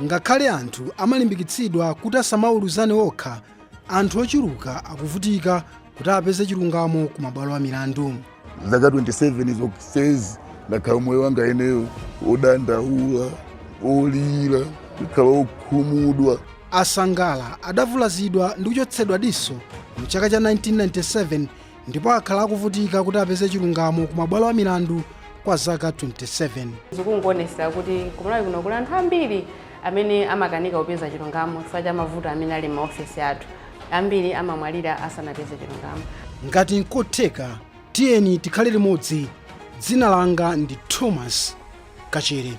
Ngakhale anthu amalimbikitsidwa kuti asamaweruzane okha, anthu ochuluka akuvutika kuti apeze chilungamo ku mabwalo a milandu. Zaka 27 zonsezi ndakhala moyo wanga ineyo odandaula, olira, kukhala okhumudwa. Asangala adavulazidwa ndi kuchotsedwa diso mchaka cha 1997 ndipo akhala akuvutika kuti apeze chilungamo ku mabwalo a milandu kwa zaka 27. Zikungoonesa kuti kumalawi kuno kuli anthu ambiri amene amakanika kupeza chilungamo chifukwa cha mavuto amene ali m'maofesi athu. Ambiri amamwalira asanapeze chilungamo. Ngati nkotheka, tiyeni tikhale limodzi. Dzina langa ndi Thomas Kachere.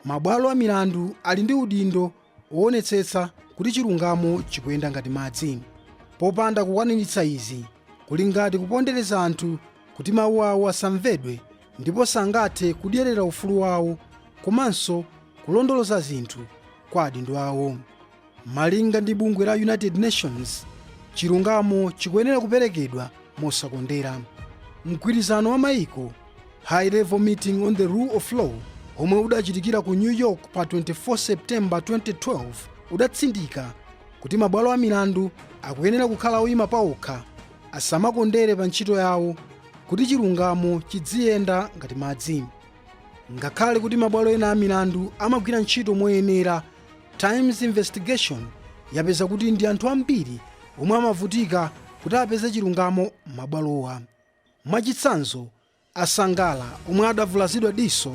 Mabwalo a milandu ali ndi udindo woonetsetsa kuti chilungamo chikuyenda ngati madzi. Popanda kukwaniritsa izi, kuli ngati kupondereza anthu kuti mawu awo asamvedwe ndipo sangathe kudyerera ufulu wawo komanso kulondoloza zinthu kwa adindo awo. Malinga ndi bungwe la United Nations, chilungamo chikuyenera kuperekedwa mosakondera. Mgwirizano wa maiko, High Level Meeting on the Rule of Law, omwe udachitikira ku New York pa 24 September 2012, udatsindika kuti mabwalo a milandu akuyenera kukhala oyima paokha, asamakondere pa ntchito yawo kuti chilungamo chidziyenda ngati madzi. Ngakhale kuti mabwalo ena a milandu amagwira ntchito moyenera, Times Investigation yapeza kuti ndi anthu ambiri omwe amavutika kuti apeze chilungamo m'mabwalowa. Mwachitsanzo, Asangala omwe adavulazidwa diso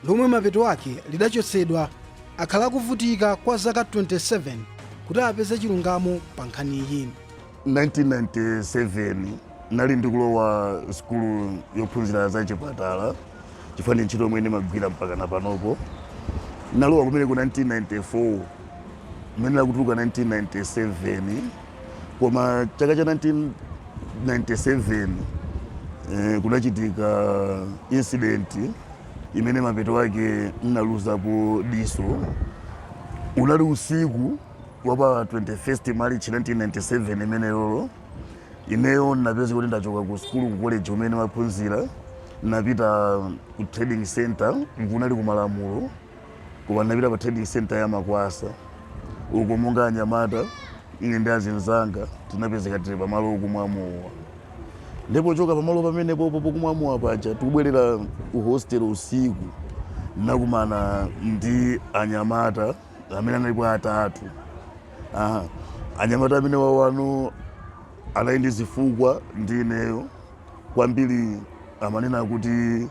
lomwe mapeto ake lidachotsedwa akhala akuvutika kwa zaka 27 kuti apeze chilungamo pa nkhaniyi. 1997 nali ndikulowa sukulu yophunzira za chipatala, chifukwa ndi ntchito yomwe ndimagwira mpaka na panopo. Nalowa kumene ku 1994, mmene nakutuluka 1997. Koma chaka cha 1997 kunachitika incident imene mapeto ake nnaluzapo diso. Unali usiku wa pa 21st March 1997 imeneyolo. Ineyo napeza kuti ndachoka ku sukulu, ku college umene maphunzira, napita ku trading center, kunali ku Malamulo, koma ndinapita pa trading center ya Makwasa uko. Monga anyamata, ine ndi azinzanga tinapezeka tili pamalo okumwa mowa. Ndipo choka pamalo pamenepopo pokumwa mowa paja, tikubwerera ku hostel usiku, nakumana ndi anyamata amene analipo atatu. Aha. Anyamata amene wawano anali ndi zifukwa ndi ineyo kwambiri. Amanena kuti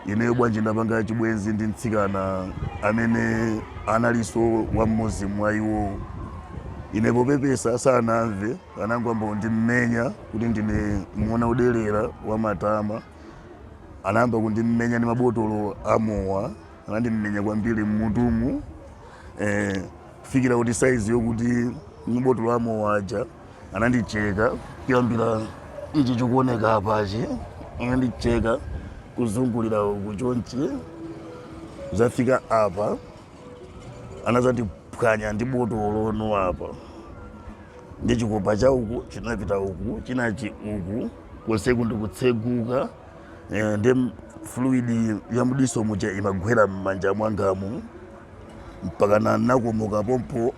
ineyo bwanji ndapanga chibwenzi ndi mtsikana amene analinso wam'modzi mwa iwo. Ine popepesa sanamve, anangoyamba kundimenya kuti ndine mwana odelera wamatama. Anayamba kundimenya ndi mabotolo amowa, anandimenya kwambiri mmutumu, kufikira kuti saizi yokuti mabotolo amowa aja anandicheka kuyambira ichi chikuoneka apachi, anandicheka kuzungulira uku chonchi, zafika apa, anazandiphwanya ndi botolo no apa, ndi chikopa cha uku chinapita uku, chinachi uku, konseku ndikutseguka, ndi fluid ya mdiso muja imagwera m'manja mwangamu mpaka na nakomoka pompo.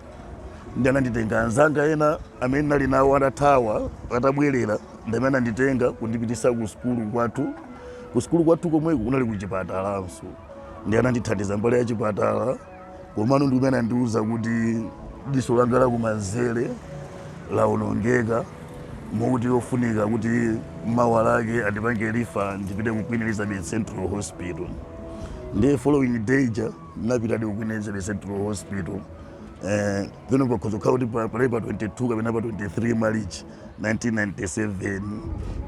Ndi ananditenga anzanga ena amene nali nawo, atathawa, atabwerera. Ndamene ananditenga kundipitisa ku sukulu kwathu. Ku sukulu kwathu komweko kunali kuchipatalanso, ndi anandithandiza mbali ya chipatala. Komano ndi kumene anandiuza kuti diso langa la kumanzere laonongeka, mokuti yofunika kuti mawa lake andipange refer ndipite ku Queen Elizabeth Central Hospital. Ndiye following day ja ndinapitadi ku Queen Elizabeth Central Hospital. Peno pakhoza kukhala kuti panali pa 22 kapena pa 23 March 1997.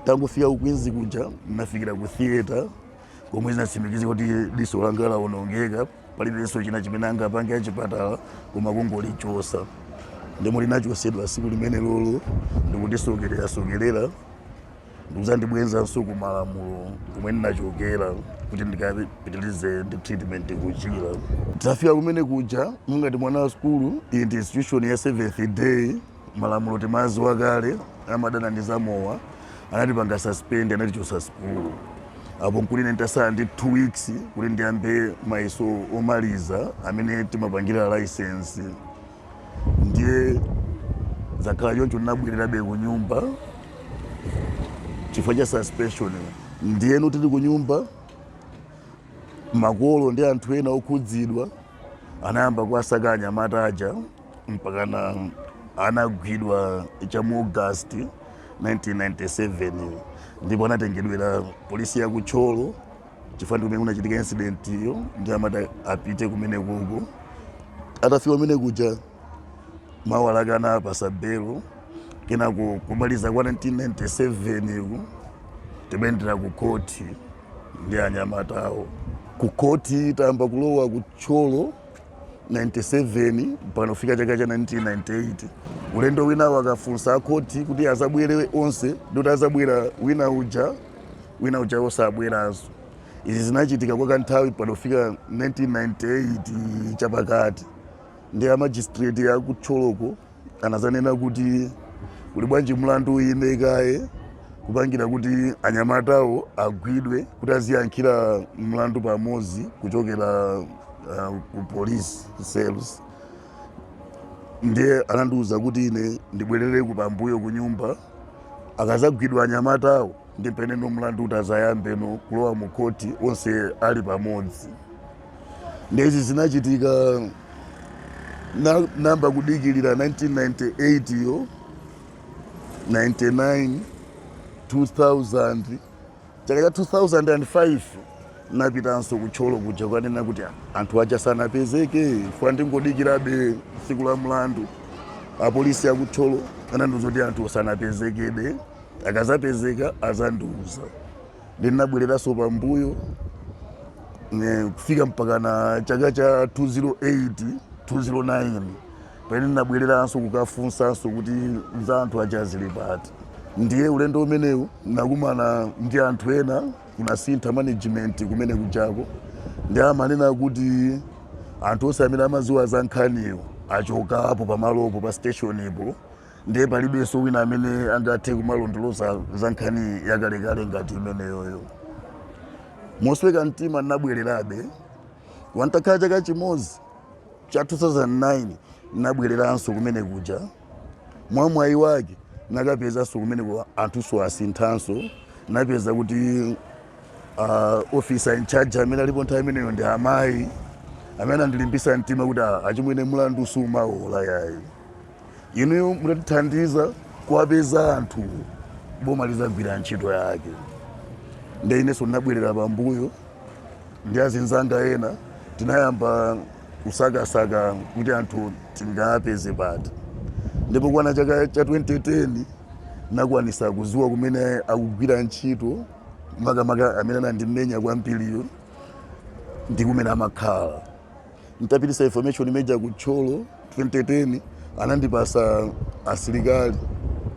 Tangofika ku Queens kuja, ndinafikira ku theatre komwe zinatsimikizika kuti diso langa laonongeka, palibenso china chimene angapange achipatala koma kungolichosa. Ndimo linachosedwa siku limene lolo, ndikutisokerera sokerera, ndikuzandibwenzanso ku Malamulo kumwe ndinachokera kuti ndikapitilize ndi treatment kuchira. Tafika kumene kuja mungati mwana wa sukulu, iyi ndi institution ya Seventh Day, Malamulo timaziwa kale, amadana ndi zamowa. Anatipanga suspend, anatichosa sukulu. Apo nkuti ine nditasala ndi 2 weeks kuti ndiyambe mayeso omaliza amene timapangira license. Ndiye zakhala choncho, ndinabwererabe ku nyumba chifukwa cha suspension. Ndiyeno tili ku nyumba, makolo ndi anthu ena okhudzidwa anayamba kuwasaka anyamata aja mpakana anagwidwa cha mu August 1997, ndipo anatengedwera polisi ya kuThyolo chifukwa ndi kumene kunachitika incident iyo, ndi amati apite kumene kuko. Atafika kumene kuja, mawa lake anapasa belo. Kenako kumaliza kwa 1997 ku timayendera ku khoti ndi anyamatawo. Ku khoti tayamba kulowa ku Thyolo 97 mpaka kufika chaka cha 1998. Ulendo wina wakafunsa akhoti kuti azabwere onse, ndikuti azabwera wina uja, wina uja osabweranso. Izi zinachitika kwa kanthawi mpaka kufika 1998 chapakati, ndi a magistrate akuthyoloko anazanena kuti kuli bwanji mlandu uyime kaye kupangira kuti anyamatawo agwidwe kuti aziyankhira mlandu pamodzi kuchokera ku police cells. Ndiye anandiuza kuti ine ndibwerere kupambuyo ku nyumba, akazagwidwa anyamatawo ndi peneno mlandu kuti azayambeno kulowa mu khoti onse ali pamodzi. Ndezi zinachitika namba kudikilira 1998 yo, 99, 2000. Chaka cha 2005 napitanso kuthyolo kuja kukanena kuti anthu aja sanapezeke, funa ndingodikirabe tsiku la mlandu. Apolisi akuthyolo anandiuza kuti anthu sanapezekebe, akazapezeka azandiuza. Ndinabwereranso pambuyo kufika mpaka na chaka cha 208, 209 pamene ndinabwereranso kukafunsanso kuti za anthu aja zili pati. Ndiye ulendo umenewu nakumana ndi anthu ena, kunasintha management kumene kujako, ndi amanena kuti anthu onse amene amaziwa za nkhaniyo achokapo pamalopo pa stationipo, ndiye palibenso wina amene angathe kumalondoloza za nkhani yakalekale ngati imeneyoyo. Mosweka mtima ndinabwererabe. Wantakhala chaka chimodzi cha 2009 nabwereranso kumene kuja. Mwamwayi wake nakapezanso kumene anthuso asinthanso. Napeza kuti officer in charge amene alipo nthawi imeneyo ndi amayi amene andilimbisa mtima kuti, "Ah, achimwene, mlandu sumaola yayi, inuyo mutatithandiza kuwapeza anthu, boma lizagwira ntchito yake." Ndi inenso ndinabwerera pambuyo ndi azinzanga ena, tinayamba kusakasaka kuti anthu tingapeze pati. Ndipo kwana chaka cha 2010 nakwanisa kuziwa kumene akugwira ntchito, makamaka amene anandimenya kwambiriyo ndi kumene amakhala. Ntapitisa information imeja ku Thyolo 2010, anandipasa asilikali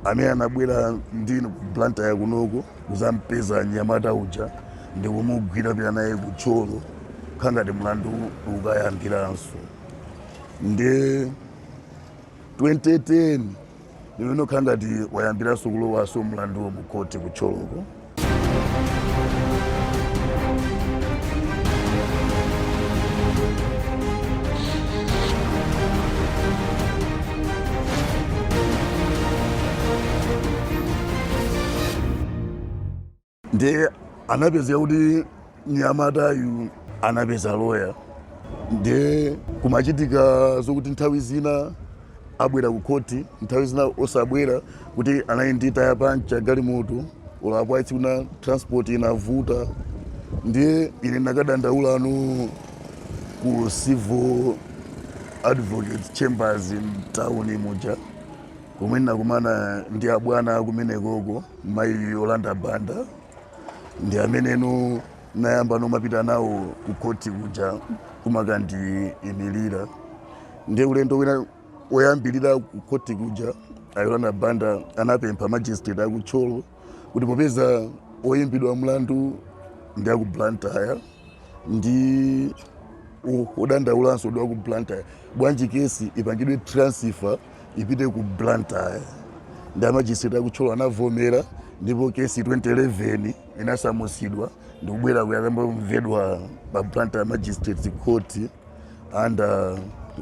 amene anabwera ndino ku Blantyre kunoko kuzampeza mnyamata uja ndikumugwira pita naye ku Thyolo, khangati mlandu ukayambiranso. Ndi 2010 ndimene khangati wayambiranso kulowanso mlanduwo mu khoti ku Thyoloko. Ndiye anapezeka kuti mnyamatayu anapeza loya. Ndiye kumachitika zokuti nthawi zina abwera ku khoti, nthawi zina osabwera, kuti anali ndi taya pancha galimoto, ulapo aitsi kuna transport inavuta. Ndiye ine ndakadandaulano ku Civil Advocate Chambers mtawuni muja, komwe ndinakumana ndi abwana kumenekoko, mayi Yolanda Banda. Ndi ameneno nayamba nomapita nawo ku khoti kuja kumakandiyimirira. Ndiye ulendo wina woyambirira ku khoti kuja, a Yolanda Banda anapempha magistrate akutcholo kuti popeza oyimbidwa mlandu ndi aku Blantyre ndi odandaulanso ndi aku Blantyre, bwanji kesi ipangidwe transfer ipite ku Blantyre? Ndi amagistrate akutcholo anavomera, ndipo kesi 2011 inasamusidwa ndikubwera kuyamba kumvedwa pa Blantyre Magistrates Court under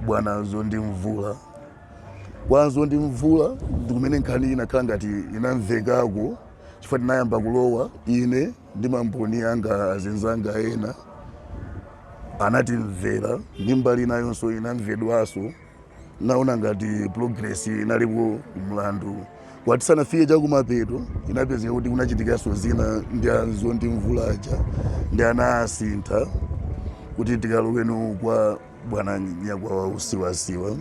bwana Zondi Mvula. Kwa Zondi Mvula ndikumene nkhani inakhala ngati inamvekako, chifukwa tinayamba kulowa ine ndi mamboni anga, azinzanga ena anatimvera, ndi mbali inayonso inamvedwanso. Naona ngati progress inalipo kumlandu. Kwati sanafike chakumapeto, inapezeka kuti kunachitikanso zina ndi aZondi Mvulaja, ndi anasintha kuti tikaloweno kwa bwana Nyakwawa Usiwasiwa.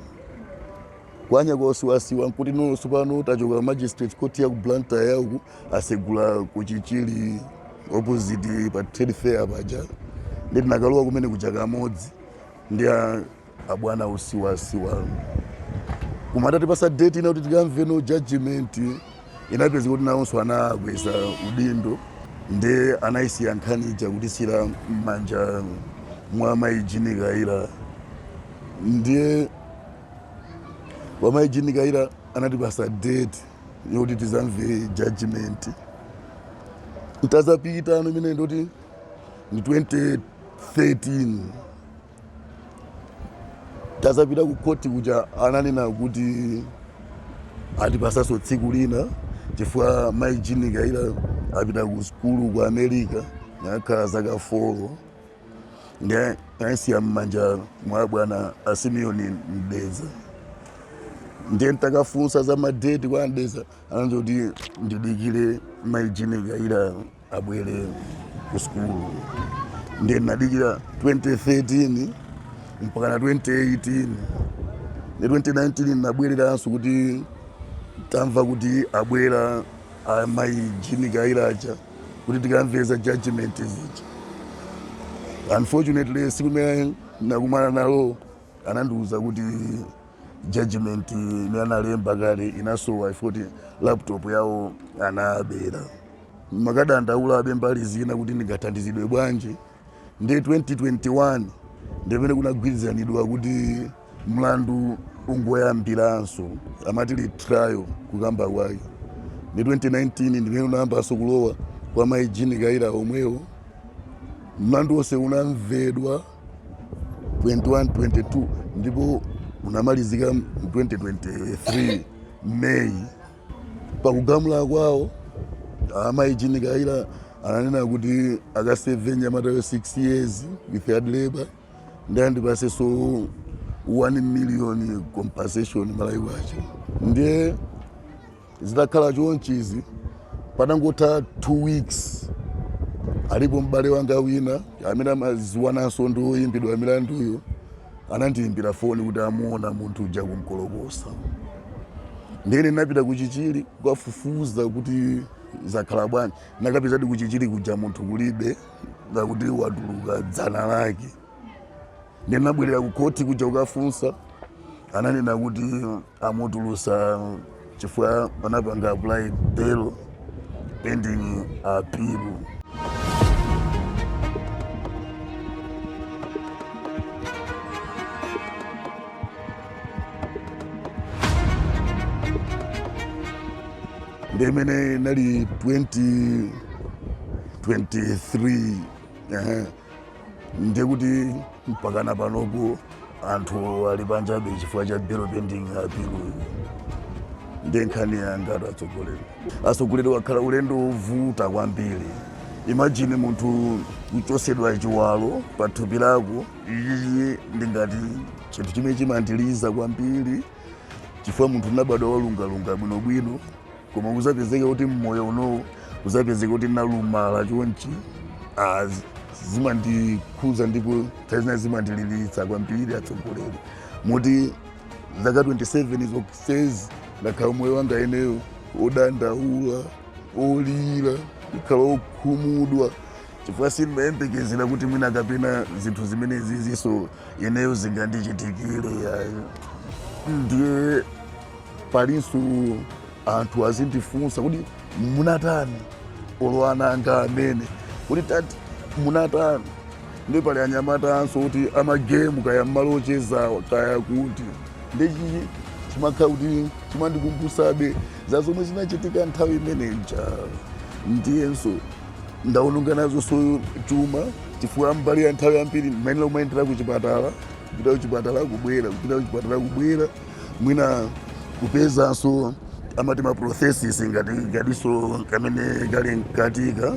Kwa Nyakwawa Usiwasiwa nkuti nonso pano tachoka magistrate court ya ku Blantyre yaku, asegula ku Chichiri opposite pa Trade Fair paja. Ndi tinakalowa kumene kuja kamodzi ndi abwana Usiwasiwa, kumatatipasa date ina kuti tikamveno judgment. Inapezeka kuti nawonso anakweza udindo, ndi anayisiya nkhani ija kutisira m'manja mwa mayi Jean Kaira. Ndiye wa mayi Jean Kaira anatipasa date yoti tizamve judgment. Ntazapita ano imene ndoti ndi 2013, tazapita ku khoti kuja, ananena kuti atipasaso tsiku lina chifukwa mayi Jean Kaira apita ku sukulu ku America, nakhala zaka 4, ndi anasiya m'manja mwa bwana a Simeon Mdeza. Ndiye ntakafunsa za madeti kwa Mdeza, ananza kuti ndidikire mayi Jean Kaira abwere ku sukulu. Ndiye ndinadikira 2013 mpaka na 2018. Ndi 2019 ndinabwereranso kuti tamva kuti abwera amayi Jean Kairaja kuti tikamveza judgment zija. Unfortunately, siku limene nakumana nalo anandiuza kuti judgment imene analemba kale inasowa ifoti laptop yawo anabera. Makadandaulabe mbali zina kuti ndingathandizidwe bwanji. Ndi 2021 ndimene kunagwirizanidwa kuti mlandu ungoyambiranso, amati retrial kukamba kwake. Ndi 2019 ndimene unayambanso kulowa kwa mayi Jean Kaira omwewo. Mlandu wonse unamvedwa 21, 22, ndipo unamalizika mu 2023 May. Pakugamula kwawo, amayi Jean Kaira ananena kuti akaserve nyamatayo 6 years with hard labor, ndi andipasenso 1 million compensation Malawi kwacha. Ndiye zitakhala chonchizi, patangotha 2 weeks, alipo m'bale wanga wina amene amaziwananso ndi oyimbidwa milanduyo, anandiyimbira foni kuti amuona munthu uja kumkolokosa. Ndine ndinapita kuchichiri kukafufuza kuti zakhala bwanji. Nakapezadi kuchichiri kuja munthu kulibe, ngakuti watuluka dzana lake. Ndinabwerera ku khoti kuja kukafunsa, ananena kuti amutulusa chifukwa anapanga apply bail pending appeal. Ndi imene inali 2023. Ehe, ndiye kuti mpakana panopo anthu ali panjabe chifukwa cha bail pending appeal. Ndiye nkhani yanga, atsogoleri, atsogoleri, wakhala ulendo wovuta kwambiri. Imagine munthu kuchosedwa chiwalo pa thupi lako. Ichi ndingati chinthu chimene chimandiliza kwambiri, chifukwa munthu unabadwa walungalunga bwinobwino, koma kuzapezeka kuti mmoyo unowu kuzapezeka kuti nalumala chonchi, zimandikhuza ndipo nthawi zina zimandililitsa kwambiri, atsogoleri, moti zaka 27 zonsezi ndakhala moyo wanga ineyo odandaula, olira, kukhala okhumudwa, chifukwa sindimayembekezera kuti mwina kapena zinthu zimenezi ziso ineyo zingandichitikire, yayi. Ndiye palinso anthu azindifunsa kuti munatani, olo ana anga amene kuti tati munatani. Ndi pali anyamata anso kuti amagemu, kaya mmalo ochezawa, kaya kuti ndichi chimakhala kuti chimandikumbusabe za zomwe zinachitika nthawi imeneja. Ndiyenso ndaononga nazo so chuma, chifukwa mbali ya nthawi yambiri ndimayenera kumayendera kuchipatala, kupita kuchipatala, kubwera, kupita kuchipatala, kubwera, mwina kupezanso amati ma prosthesis ngati kadiso kamene kali mkatika.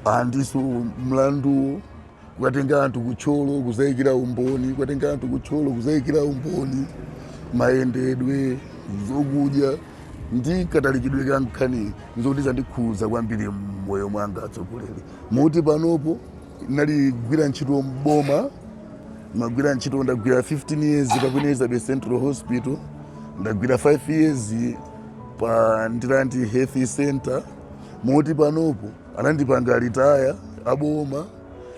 Andiso mlandu kukatenga anthu kutcholo kuzayikira umboni, kukatenga anthu kutcholo kuzayikira umboni, mayendedwe, zokudya ndi katalikidwe ka nkhani, nzoti zandikhuza kwambiri mmoyo mwanga, atsogoleri, moti panopo naligwira ntchito mboma, magwira ntchito, ndagwira 15 years pa Queen Elizabeth Central Hospital, ndagwira 5 years pa Ndirande Health Center, moti panopo anandipanga retire aboma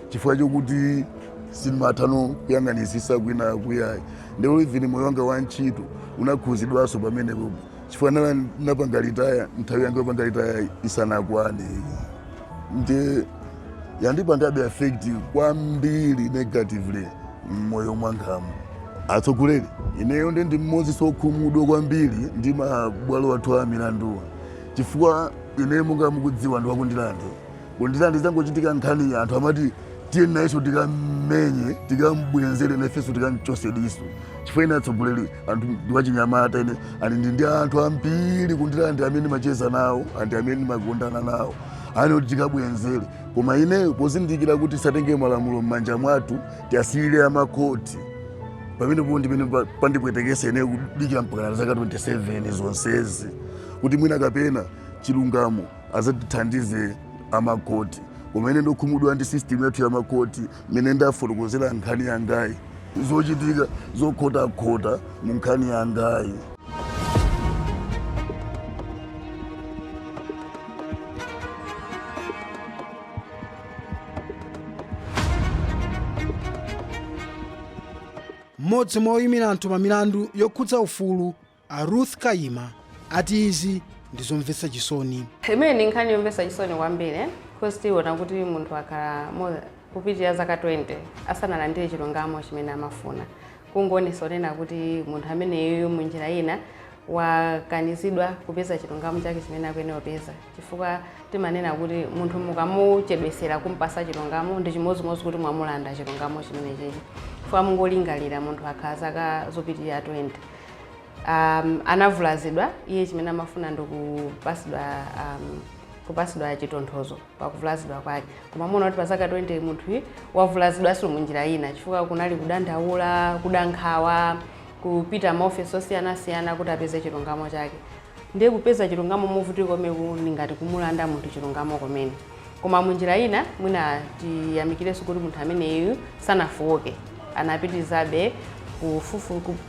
chifukwa chokuti sindimathano kuyang'anisisa kwina kuyayi. Ndipo even moyo wanga wa ntchito unakhuzidwanso pamenepo, chifukwa napanga retire nthawi yanga yopanga retire isanakwane. Ndi yandipangabe affect kwambiri negatively mmoyo mwangamu, atsogoleri. Ineyo ndi mmodzi sokhumudwa kwambiri ndi mabwalo athu a milanduwa, chifukwa ine, monga mukudziwa, ndi waku Ndirande. Ku Ndirande zangochitika nkhani, anthu amati tiye nayenso tikamenye, tikambwenzere nafenso, tikamchose diso, chifukwa ine, atsogoleri, anthu ndi wachinyamata ine ani ndi anthu ambiri ku Ndirande amene macheza nawo, anthu amene makondana nawo, ani kuti tikabwenzere. Koma ineyo pozindikira kuti satenge malamulo m'manja mwathu, tiyasiyire amakhoti, pamenepo ndimene pandipwetekesa ineyo kudikira mpaka zaka 27 zonsezi kuti mwina kapena chilungamo azatithandize amakhoti. Koma ine ndokhumudwa ndi system yathu ya makhoti, mene ndafotokozera nkhani yangayi, zochitika zokhotakhota mu nkhani yangayi. Mmodzi mwa oyimira anthu pa milandu yokhudza ufulu, a Ruth Kayima, ati izi ndizomvetsa chisoni. Imene ndi nkhani yomvetsa chisoni kwambiri, because tiona kuti munthu akhala kupitirira zaka 20 asanalandire chilungamo chimene amafuna, kungoonesa onena kuti munthu ameneyo munjira ina wakanizidwa kupeza chilungamo chake chimene akuyenera kupeza, chifukwa timanena kuti munthu mukamuchedwesera kumpasa chilungamo ndi chimodzimodzi kuti mwamulanda chilungamo chimenechichi, chifukwa mungolingalira, munthu akhala zaka zopitirira 20, anavulazidwa, iye chimene amafuna ndi kupasidwa chitonthozo pakuvulazidwa kwake. Koma muona kuti pa zaka 20 munthuyu wavulazidwanso munjira ina, chifukwa kunali kudandaula, kudankhawa, kupita maofesi osiyanasiyana kuti apeze chilungamo chake. Ndiye kupeza chilungamo movutika komeku ndi ngati kumulanda munthu chilungamo komene. Koma munjira ina mwina tiyamikirenso kuti munthu ameneyu sanafowoke, anapitirizabe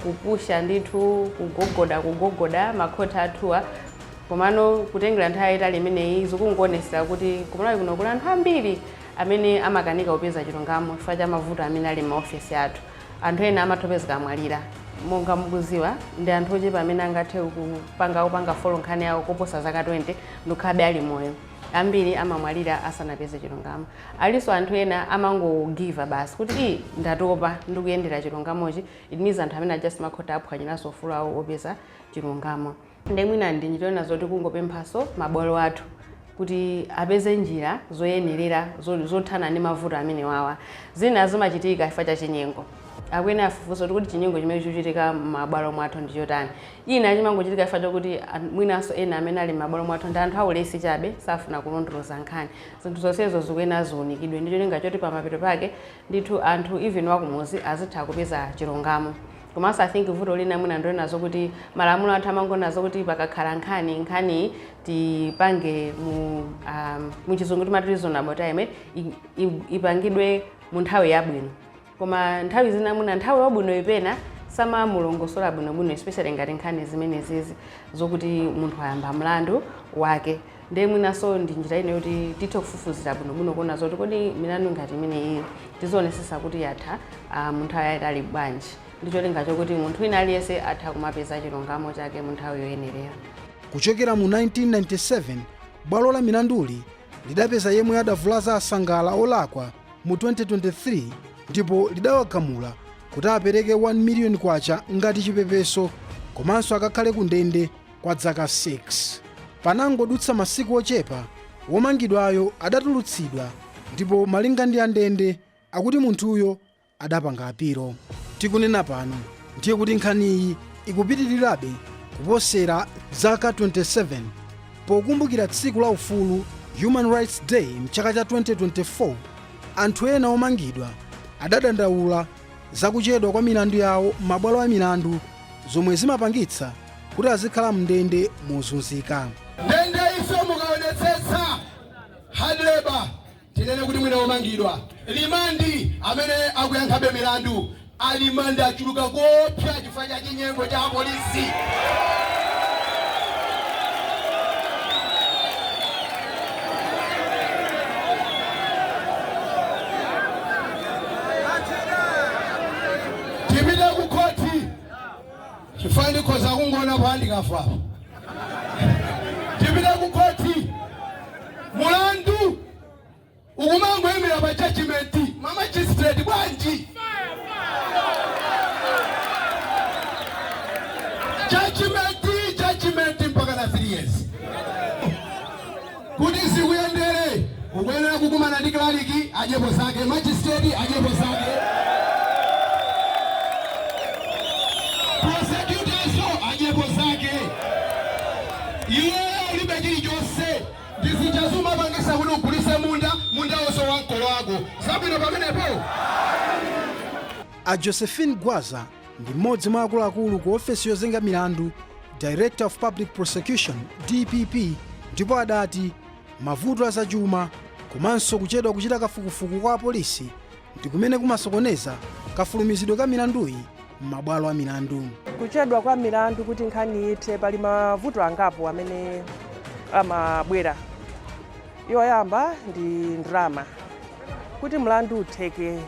kupusha ndithu, kugogoda kugogoda makhoti athuwa. Komano kutengera nthawi yayitali imeneyi zikungoonetsera kuti kumalawi kuno kuli anthu ambiri amene amakanika kupeza chilungamo chifukwa cha mavuto amene ali m'maofesi athu. Anthu ena amathopezeka amwalira. Monga mukuziwa, ndi anthu ochepa amene angathe kupanga follow nkhani yawo koposa zaka 20 ndikukhabe ali moyo. Ambiri amamwalira asanapeze chilungamo. Alinso anthu ena amangogiva basi kuti i ndatopa ndikuyendera chilungamochi. It means anthu amene just makhoti aphwanyiranso ufulu awo opeza chilungamo. Ndi mwina ndi njira ina zoti kungopemphanso mabwalo athu kuti apeze njira zoyenerera zothana ndi mavuto amene wawa. Zina zimachitika chifukwa cha chinyengo. Akuyenera afufuze kuti chinyengo chimene chikuchitika m'mabwalo mwathu ndi chotani. Ina chimangochitika chifukwa chokuti mwinanso ena amene ali m'mabwalo mwathu ndi anthu aulesi chabe, safuna kulondoloza nkhani. Zinthu zonsezo zikuyenera ziunikidwe ndi cholinga choti pamapeto pake ndithu anthu, even wakumuzi, azitha kupeza chilungamo. Komanso I think vuto lina mwina ndionena zokuti malamulo athu amangonena zokuti pakakhala nkhani, nkhani tipange mu Chizungu timati reasonable time, ipangidwe mu nthawi yabwino. Koma nthawi zina mwina nthawi yabwino ipena samamulongosola bwinobwino, especially ngati nkhani zimenezizi zokuti munthu ayamba mlandu wake. Ndiye mwinanso ndi njira ine yoti tithe kufufuzira bwinobwino kuona zoti kodi milandu ngati imeneyi tizionesesa kuti yatha mu nthawi yayitali bwanji, ndi cholinga chokuti munthu wina aliyense atha kumapeza chilungamo chake mu nthawi yoyenerera. Kuchokera mu 1997, bwalo la milanduli lidapeza yemwe adavulaza Asangala olakwa mu 2023 ndipo lidawagamula kuti apereke 1 miliyoni kwacha ngati chipepeso komanso akakhale ku ndende kwa zaka 6. Panangodutsa masiku ochepa, womangidwayo adatulutsidwa ndipo malinga ndi andende akuti munthuyo adapanga apilo. Tikunena pano ndiye kuti nkhaniyi ikupitirirabe kuposera zaka 27. Pokumbukira tsiku la ufulu, Human Rights Day, mchaka cha 2024, anthu ena omangidwa adadandaula zakuchedwa kwa milandu yawo m'mabwalo a milandu, zomwe zimapangitsa kuti azikhala mndende mozunzika. Ndende ife mukaonetsetsa hard labor, tinene kuti mwina omangidwa remand amene akuyankhabe milandu a remand achuluka koopsa chifukwa cha chinyengo cha apolisi. Tipite ku khoti chifukwa ndikhoza kungoona pa ndikafa. Tipite ku khoti, mulandu ukumangoyimira pa judgment, ma magistrate bwanji? Judgment, judgment mpaka na 3 years. Kuti zikuyendere ukuyenera kukumana ndi clerk, adyepo zake, magistrate adyepo zake, prosecutorso adyepo zake, iweyo ulibe chilichonse. Ndizichazumapangisa kuti ugulise munda, munda wonso wa mkolo wako zabwino pamenepo. A Josephine Gwaza ndi mmodzi mwa akuluakulu ku ofesi yozenga milandu, Director of Public Prosecution, DPP, ndipo adati mavuto azachuma komanso kuchedwa kuchita kafukufuku kwa apolisi ndi kumene kumasokoneza kafulumizidwe ka milanduyi m'mabwalo a milandu. Kuchedwa kwa milandu kuti nkhani ithe, pali mavuto angapo amene amabwera. Yoyamba ndi ndrama. Kuti mlandu utheke,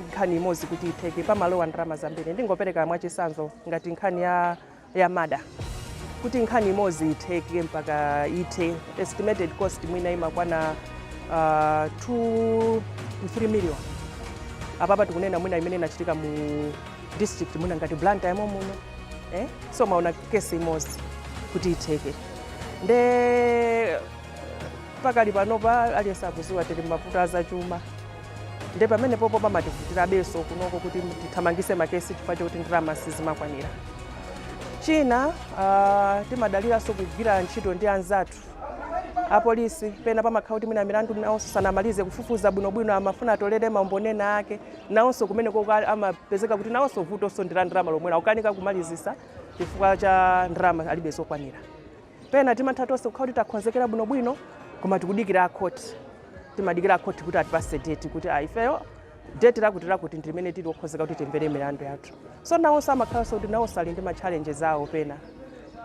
nkhani imodzi kuti itheke, pamalowa ndrama zambiri. Ndingopereka mwachitsanzo ngati nkhani ya murder. Kuti nkhani imodzi itheke mpaka ithe, estimated cost mwina imakwana 2 to 3 million. Apapa tikunena mwina imene inachitika mu district mwina ngati Blantyre muno, eh? So maona kesi imodzi kuti itheke, nde pakali panopa aliyense akuziwa tili mavuto azachuma, nde pamene popo pamativutirabenso kunoko kuti tithamangise makesi chifukwa chokuti ndalama sizimakwanira. China, timadaliranso kugwira ntchito ndi anzathu apolisi. Pena pamakhala kuti mwina milandu nawonso sanamalize kufufuza bwinobwino, amafuna atolere maumboni ena ake. Nawonso kumene koko amapezeka kuti nawonso vutonso ndi la ndalama lomwelo, akukanika kumalizisa chifukwa cha ndalama alibe zokwanira. Pena timatha tonse kukhala kuti takonzekera bwinobwino, koma tikudikira akhoti, timadikira akhoti kuti atipase date, kuti ah, ifeyo date lakuti lakuti ndi limene tili okhozeka kuti timvere milandu yathu. So nawonso amakhalanso kuti nawonso ali ndi ma challenges awo. Pena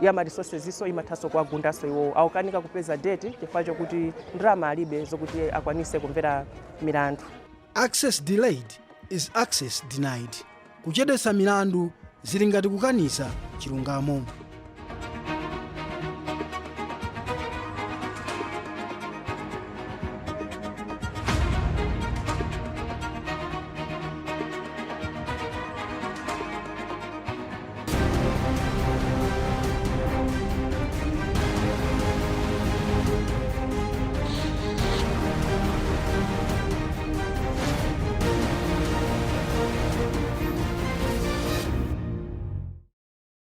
ya ma resources iso imathanso kuwagundanso iwowo, akukanika kupeza date chifukwa chokuti ndalama alibe zokuti akwanise kumvera milandu. Access delayed is access denied. Kuchedwetsa milandu zili ngati kukaniza chilungamo.